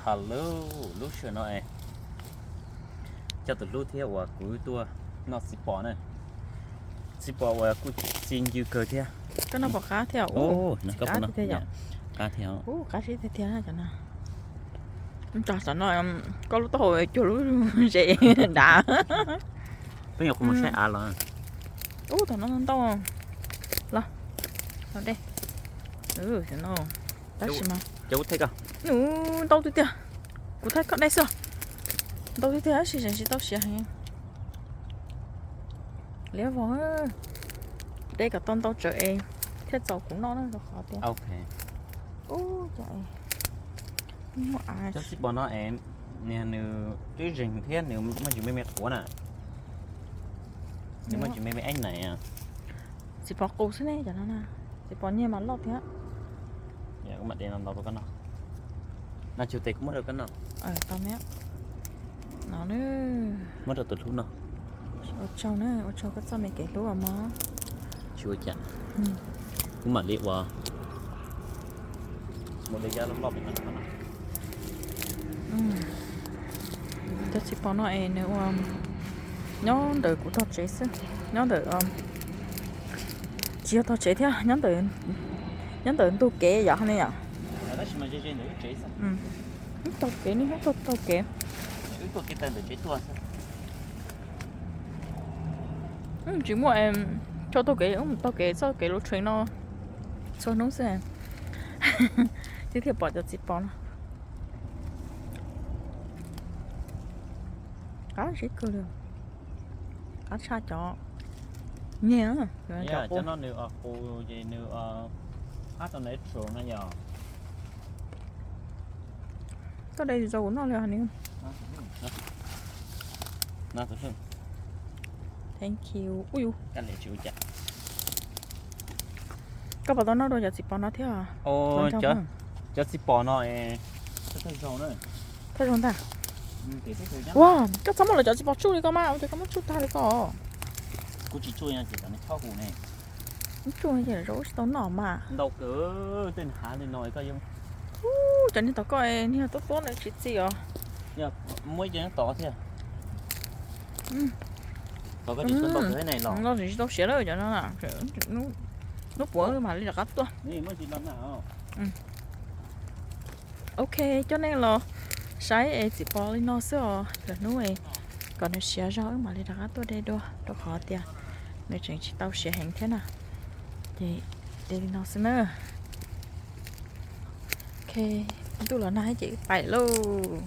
Hello, lub sij hawm no es coj tus hlub thiab uas kuv tuaj noj txiv pos na. Txiv pos uas kuj txi ncw kawg thiab. Koj noj pom qab thiab. Qab thiab, qab thiab. Ub, qab zib tiag tiag cov no. Tso tom no, koj lub taub hau cuag lub zes dav. Peb nyuam qhuav mus saib av los. Ub, tom no ntau los. Los dej. Tab sis mas cov ub thej koj. Nws ntau tiag tiag. Kuv thaj koj dej xwb. Ntau tiag tiag tab sis tseem tsis tau siav heev. Liab vog, dej kom tau ntau tsawv es thiaj txaus kuv noj na rau qhov tias. Ub, cov es muaj av. Cov txiv pos no es niag nws twb zeeg thiab nws muaj tsis me me quav na. Nws muaj tsis me me eeb na. Txiv pos qus xwb ne cov no na. Txiv pos nyiaj mas loj thiab. Kuv mam de no ntau rau koj noj. Noj tsuag tes kuv muab rau koj noj. Tau me. No, muab rau tus hlub noj. Ua tsaug na, ua tsaug koj txoj me kev hlub os mog. Tsis ua cas. Kuv mam li ua mus de cov loj loj pem no rau koj noj. Cov txiv pos no es nws ua nyob ntawm kuv tog tsev xwb, nyob ntawm, tsis yog tog tsev thiab, nyob ntawm ntug kev yom, ne yom. Wb taug kev, wb taug kev. Tsis muaj, tso taug kev, wb mus taug kev txoj kev lus tshee no txhua hnub xwb. Twb thiaj pom cov txiv pos no. Qab zib kawg li. Qab tshaj cov nyiag. Cov no nws qus ces nws qab tau natural no yom. Koj de tsis tau kuv noj li os. Thank you. Ub yus. Koj puas tau noj dua cov txiv pos no thiab? Cov txiv pos no thawj zaug ntag. Ua, koj txhob muab lawv cov txiv pos tsuj li ko mas, ua cas koj muab tsuj tag li ko? Kuv tsis tsuj, ces cov no chob kuv ne. Tsuj ces zaub tsis tau noj mas. Ntau kawg, tej hav li no koj yeej. Ub, cov niag tom koj niag tuab tuab na tsis txi os. Muaj ib co nyob tod thiab. Tod koj tsis tau ntau kawg thiab ne los. Tsis tau siav lawm cov no. Hnub puav mam li rov qab tuaj. Ok, coj nej los saib es txiv pos li no xwb os. Lwm hnub es kom nws siav zog wb mam li rov qab tuaj de dua rau qhov tias nws tseem tsis tau siav heev thiab na. Ces de li no xwb na. Ok, ntuj los nag ces wb pais lauj.